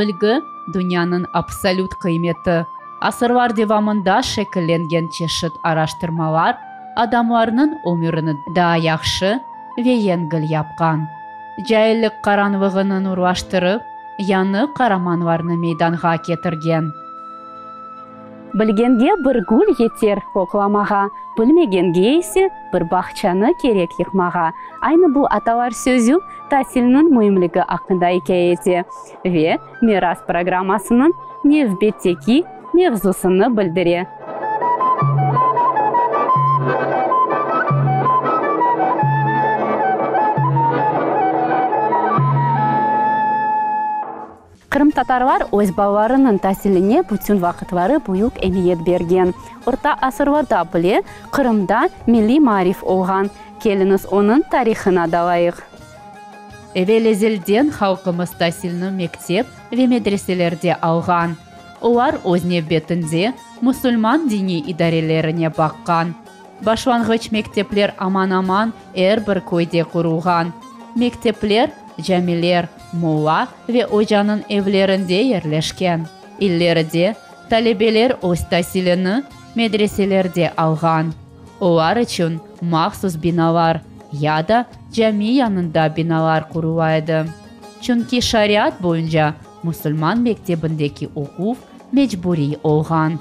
Bilgi, dünyanıñ absolüt qıymeti. Asırlar devamında şekillengen çeşit araştırmalar adamlarnıñ ömürini daa yahşı ve yengil yapqan. Caillik qaranlığını nurlaştırıp, yañı qaramanlarnı meydanğa ketirgen. Bilgenge bir gül yeter qoqlamağa, bilmegenge ise bir bağçanı kerek yıqmağa. Aynı bu atalar sözü tasilniñ müimligi aqqında ikâye ete ve Miras programmasınıñ nevbetteki mevzusını bildire. Qırımtatarlar öz balalarınıñ tasiline bütün vaqıtları büyük emiyet bergen. Orta asırlarda bile Qırımda milliy maarif olğan. Keliñiz onıñ tarihına dalayıq. Evel-ezelden halqımız tasilni mektep ve medreselerde alğan. Olar öz nevbetinde musulman diniy idarelerine baqqan. Başlanğıç mektepler aman-aman er bir köyde qurulğan. Mektepler camiler, molla ve ocanıñ evlerinde yerleşken. İleride talebeler öz tasilini medreselerde alğan. Olar içün mahsus binalar ya da cami yanında binalar qurula edi. Çünki şariat boyunca musulman mektebindeki oquv mecburiy olğan.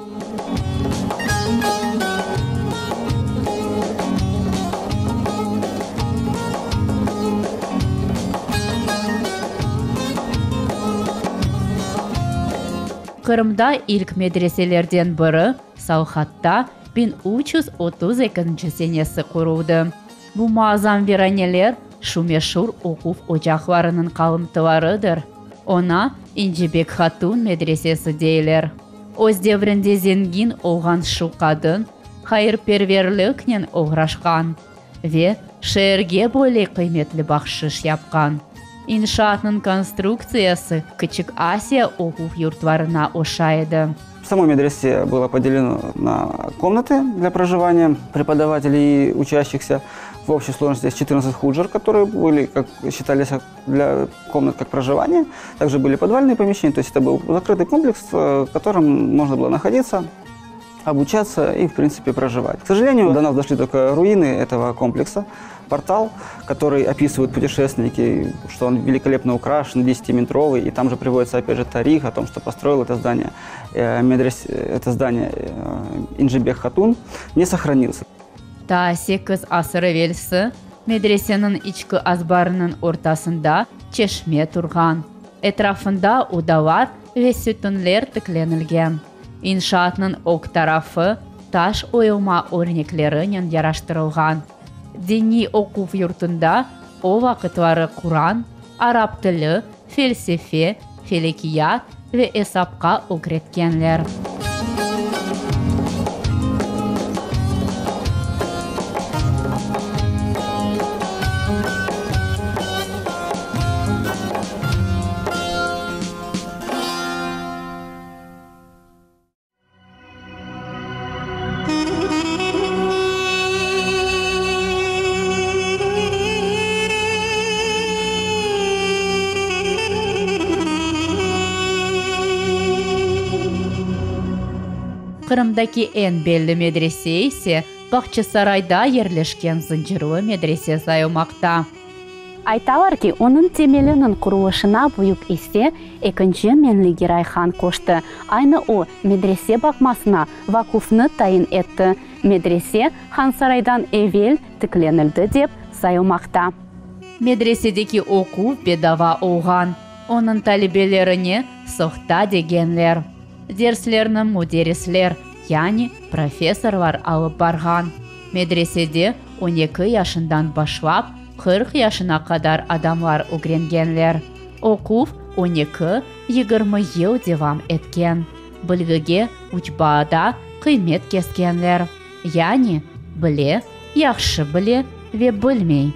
Qırımda ilk medreselerden biri Salhatta 1332 senesi quruldı. Bu muazzam viraneler şu meşur oquv ocaqlarınıñ qalımtılarıdır. Oña İncibek Hatun medresesi deyler. Öz devrinde zengin olğan şu qadın hayırperverliknen oğraşqan ve şeerge böyle qıymetli bahşış yapqan. İnşaatnıñ konstruktsiyası Kiçik Asiya oquv yurtlarına oşay edi. Само медресе было поделено на комнаты для проживания преподавателей и учащихся. В общей сложности 14 худжер, которые были, как считались, для комнат как проживания. Также были подвальные помещения, то есть это был закрытый комплекс, в котором можно было находиться, обучаться и, в принципе, проживать. К сожалению, до нас дошли только руины этого комплекса, портал, который описывают путешественники, что он великолепно украшен, 10-метровый, и там же приводится, опять же, тарих о том, что построил это здание, э, медрес, это здание э, Инжибек Хатун, не сохранился. Taa sekiz asır evelsi medreseniñ içki azbarınıñ ortasında çeşme turğan, etrafında odalar ve sütünler tiklenilgen. İnşaatnıñ ög tarafı taş oyulma örneklerinen yaraştırılğan. Diniy oquv yurtunda o vaqıtları Quran, arap tili, felsefe, felekiyat ve esapqa ögretkenler. Qırımdaki eñ belli medrese ise Bağçasarayda yerleşken Zıncırlı medrese sayılmaqta. Aytalar ki, onıñ temeliniñ qurulışına büyük isse ekinci Meñli Geray han qoştı. Aynı o, medrese baqmasına vaqufnı tayin etti. Medrese Hansaraydan evel tiklenildi dep sayılmaqta. Medresedeki oquv bedava olğan. Onıñ talebelerine sohta degenler. Derslerni müderrisler, yani professorlar alıp barğan. Medresede on eki yaşından başlap 40 yaşına qadar adamlar ögrengenler. Oquv on eki, 20 yıl devam etken. Bilgige üç baada qıymet keskenler. Yani, bile, yahşı bile ve bilmey.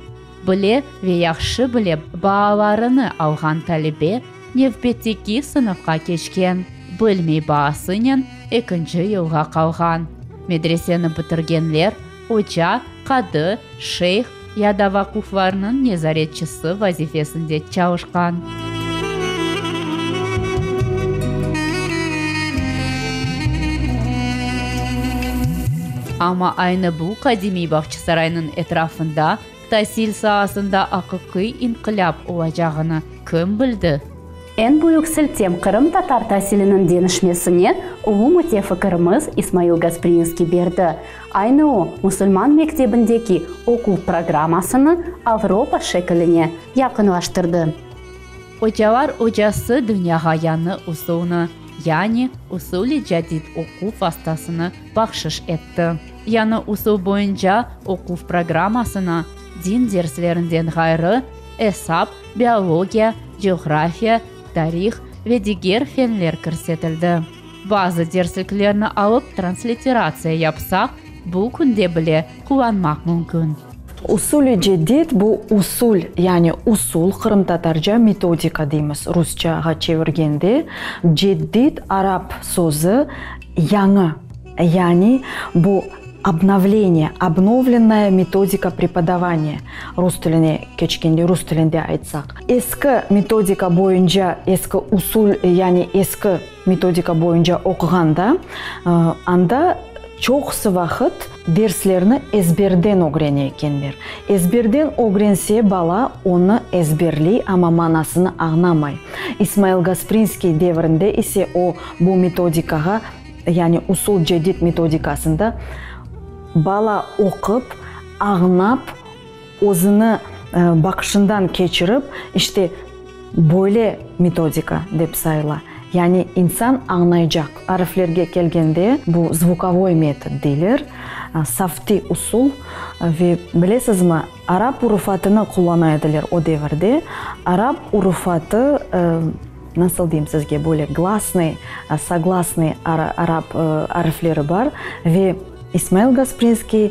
Bile ve yahşı bile baalarını alğan talebe nevbetteki sınıfqa keçken, bilmey baasınen ekinci yılğa qalğan. Medreseni bitirgenler oca, qadı, şeyh ya da vaquflarnıñ nezaretçisi vazifesinde çalışqan. Amma aynı bu qadimiy Bağçasaraynıñ etrafında tasil saasında aqiqiy inqilâp olacağını kim bildi? Eñ büyük siltem qırımtatar tasiliniñ deñişmesine ulu mütefikirimiz İsmail Gasprinskiy berdi. Aynı o, musulman mektebindeki oquv programmasını Avropa şekiline yaqınlaştırdı. Ocalar ocası dünyağa yañı usulnı, yani usul-i cadid oquv vastasını bahşış etti. Yañı usul boyunca oquv programmasına din derslerinden ğayrı, esap, biologiya, coğrafiya, tarih ve diger fenler kirsetildi. Bazı dersliklerni alıp transliteratsiya yapsaq, bu künde bile qullanmaq mümkün. Usul-i cedid, bu usul, yani usul, qırımtatarca metodika deymiz, rusçağa çevirgende, cedid arap sözü, yañı, yani bu obnovleniye, obnovlennaya metodika prepodavaniya, rus tiline keçkende, rus tilinde aytsaq. Eski metodika boyunca, eski usul, yani eski metodika boyunca oquğanda, anda çoqusı vaqıt derslerni ezberden ögrene ekenler. Ezberden ögrense, bala onı ezberley, amma manasını añlamay. İsmail Gasprinskiy devrinde ise o, bu metodikağa, yani usul cedid metodikasında bala oqup, añlap, özüni baqışından keçirip, işte, böyle metodika dep sayıla. Yani insan añlaycaq. Ariflerge kelgende, bu zvukovoy metod deyler, savtiy usul ve bilesizmi, arap urufatını qullana ediler o devirde. Arap urufatı, nasıl deyim sizge, böyle glasnıy, soglasnıy arap arifleri bar ve İsmail Gasprinskiy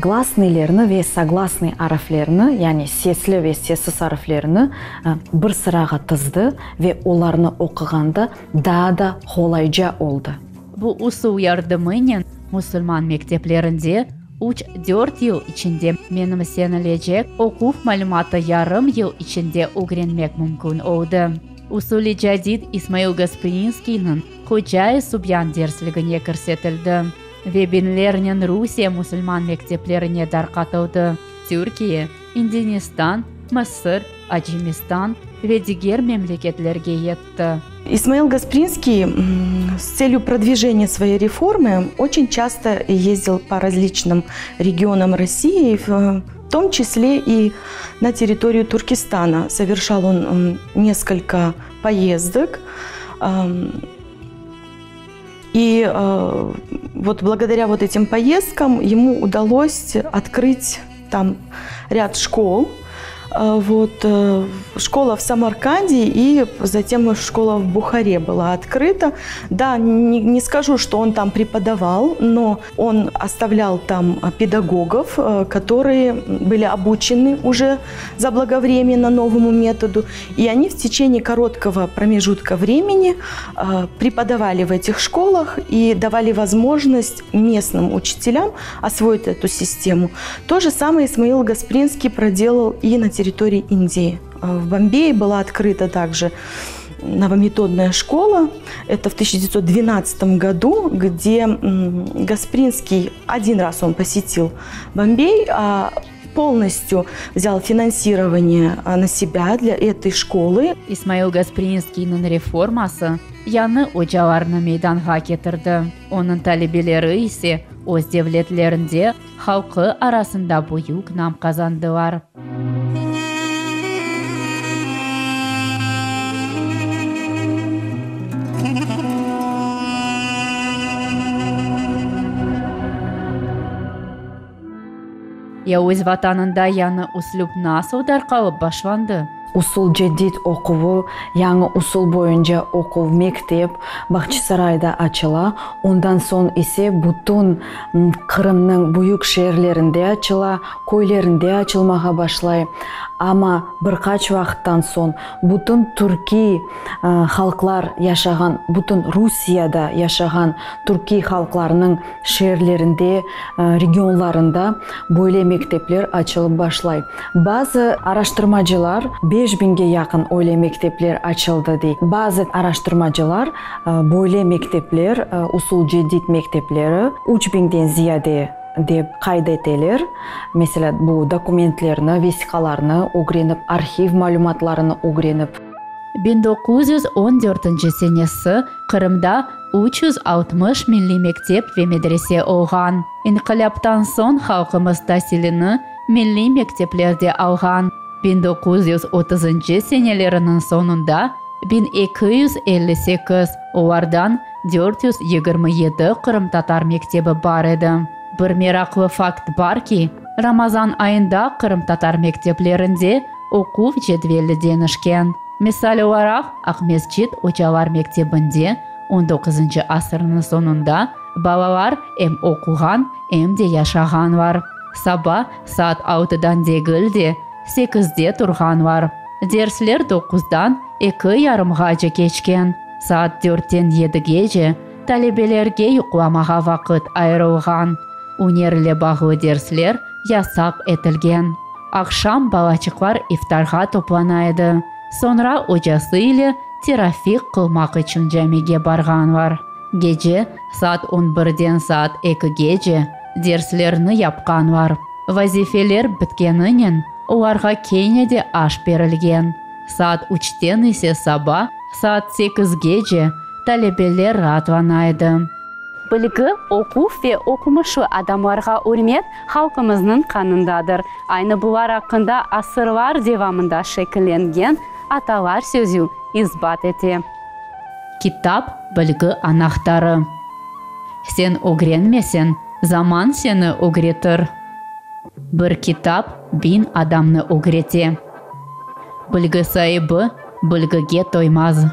Glasnıylerni ve soglasnıy arflerni, yani sesli ve sessiz arflerni bir sırağa tizdi ve olarnı oquğanda daa da qolayca oldı. Bu usul yardımınen musulman mekteplerinde üç-dört yıl içinde menimsenilecek oquv malümatı yarım yıl içinde ögrenmek mümkün oldı. Usul-i cadid İsmail Gasprinskiyniñ Hoca-i Subyan dersligine kirsetildi. Ve biñlernen Rusiye musulman mekteplerine darqatıldı, Türkiye, İndinistan, Mısır, Acemistan ve diger memleketlerge yetti. İsmail Gasprinskiy s целью продвижения своей реформы очень часто ездил по различным регионам России, в том числе и на территорию Туркестана. Совершал он несколько поездок. И э, вот благодаря вот этим поездкам ему удалось открыть там ряд школ. Э, вот, э, школа в Самарканде и затем школа в Бухаре была открыта. Да, не, не скажу, что он там преподавал, но он оставлял там педагогов, э, которые были обучены уже заблаговременно новому методу. И они в течение короткого промежутка времени преподавали в этих школах и давали возможность местным учителям освоить эту систему. То же самое Исмаил Гаспринский проделал и на территории Индии. Э, в Бомбее была открыта также новометодная школа. Это в 1912 году, где Гаспринский один раз он посетил Бомбей, а полностью взял финансирование а, на себя для этой школы. İsmail Gasprinskiyniñ reforması yañı ocalarnı meydanğa ketirdi, onıñ talebeleri ise öz devletlerinde halqı arasında büyük nam qazandılar. Ya öz Vatanında yañı üslüp nasıl darqalıp başlandı? Usul cedid oquvı, yañı usul boyunca oquv mektep Bağçasarayda açıla, ondan soñ ise bütün Qırımnıñ büyük şeerlerinde açıla, köylerinde açılmağa başlay. Amma bir qaç vaqıttan soñ bütün türkiy halqlar yaşağan, bütün Rusiyada yaşağan türkiy halqlarnıñ şeerlerinde, regionlarında böyle mektepler açılıp başlay. Bazı araştırmacılar 5000ge yaqın öyle mektepler açıldı dey. Bazı araştırmacılar böyle mektepler, usul cedid mektepleri 3000den ziyade dep qayd eteler. Meselâ, bu dokumentlerni, vesiqalarnı ögrenip, arhiv malümatlarını ögrenip. 1914-nci senesi Qırımda 360 milliy mektep ve medrese olğan. İnqilâptan soñ halqımız tasilini milliy mekteplerde alğan. 1930-ncı seneleriniñ soñunda 1258, olardan 427 qırımtatar mektebi bar edi. Bir meraqlı fakt bar ki, Ramazan ayında qırımtatar mekteplerinde oquv cedveli deñişken. Misal olaraq, Aqmescit ocalar mektebinde on doquzıncı asırnıñ soñunda balalar em oquğan, em de yaşağanlar. Saba saat altıdan degil de, sekizde turğanlar. Dersler doquzdan eki yarımğace keçken. Saat dörtten yedigece talebelerge yuqlamağa vaqıt ayırılğan. Üner ile bağlı dersler yasaq etilgen. Aqşam balaçıqlar iftarğa toplana edi, soñra ocası ile terafiq qılmaq içün camige barğanlar. Gece saat on birden saat ekigece derslerni yapqanlar. Vazifeler bitkeninen olarğa kene de aş berilgen. Saat üçten ise saba saat sekizgece talebeler raatlana edi. Bilgi, oquv ve oqumışlı adamlarğa ürmet halqımıznıñ qanındadır. Aynı bular aqqında asırlar devamında şekillengen atalar sözü isbat ete. Kitap, bilgi anahtarı. Sen ögrenmeseñ, zaman seni ögretir. Bir kitap biñ adamnı ögrete. Bilgi saibi bilgige toymaz.